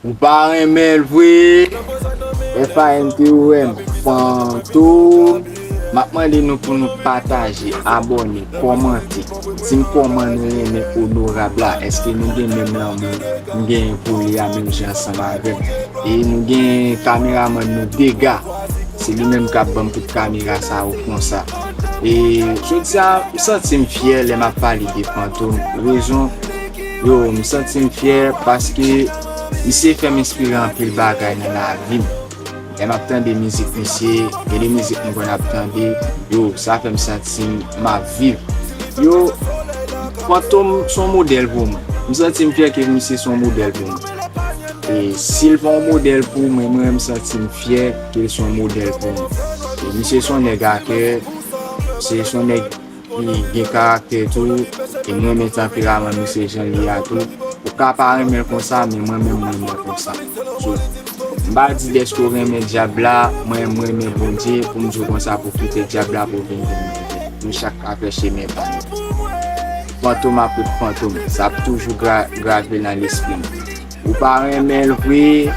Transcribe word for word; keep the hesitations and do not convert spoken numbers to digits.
Ou pa renmen l vre? F A N T O M, Fantom. M ap mande nou pou nou pataje, abòne, kòmante. Di m kòman nou renmen Onorab la. Èske nou gen menm lanmou m genyen pou li a, menm jan ansanm avè m? E nou gen kameramann nou, Dega. Se li menm k ap ban m tout kamera sa yo konsa. E jodi a, m santi m fyè lè m ap pale de Fantom. Rezon, yo, m santi m fyè paske misye fè m enspire anpil bagay nan lavi m. Lè m ap tande mizik misye, gen de mizik m konn ap tande, yo, sa fè m santi m ap viv. Yo, Fantom se yon modèl pou mwen. M santi m fyè ke misye se yon modèl pou mwen. E si l pa yon modèl pou mwen, mwen, m santi m fyè ke l se yon modèl pou mwen. E misye se yon nèg a kè, se, se yon nèg ki gen karaktè tou, e m renmen tanperaman misye jan l ye a tou. Ou ka pa renmen l konsa, men mwen menm, mwen renmen l konsa. So, m pa di dèske w renmen dyab la, mwen, m renmen Bondye, pou m di w konsa, pou kite dyab la, pou vin pou nou. Nou chak ka fè chemen pa nou. Fantom ap ret fantom, sa ap toujou gra-, grave nan lespri m. Ou pa renmen l vre,